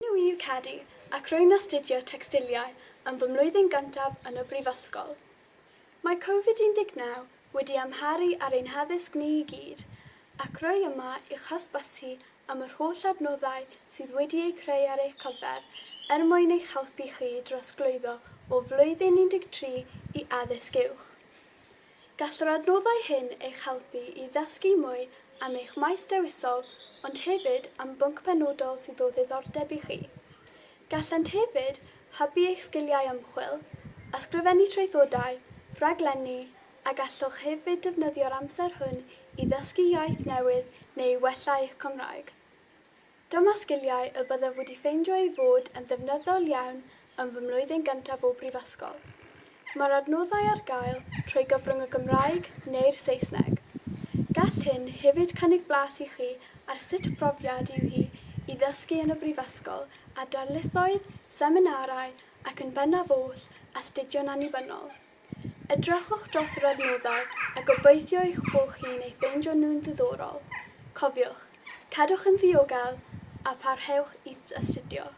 enw i yw Cadi ac rwy'n astudio tecstiliau yn fy mlwyddyn gyntaf yn y brifysgol. Mae Covid 19 wedi amharu ar ein haddysg ni i gyd, ac rwy yma i'ch hysbysu am yr holl adnoddau sydd wedi eu creu ar eich cyfer er mwyn eich helpu chi drosglwyddo o flwyddyn 13 i addysg uwch. Gall yr adnoddau hyn eich helpu i ddysgu mwy am eich maes dewisol ond hefyd am bwnc penodol sydd o ddiddordeb i chi. Gallant hefyd hybu eich sgiliau ymchwil, ysgrifennu traethodau, rhaglenni, a gallwch hefyd defnyddio'r amser hwn i ddysgu iaith newydd neu i wella eich Cymraeg. Dyma sgiliau y byddaf wedi ffeindio eu fod yn ddefnyddiol iawn yn fy mlwyddyn gyntaf o brifysgol. Mae'r adnoddau ar gael trwy gyfrwng y Gymraeg neu'r Saesneg. Gall hyn hefyd cynnig blas i chi ar sut brofiad yw hi i ddysgu yn y brifysgol a darlithoedd, seminarau ac yn bennaf oll, astudio'n annibynnol. Edrychwch dros yr adnoddau a gobeithio eich bod chi'n eu ffeindio nhw'n ddiddorol. Cofiwch, cadwch yn ddiogel a pharhewch i astudio.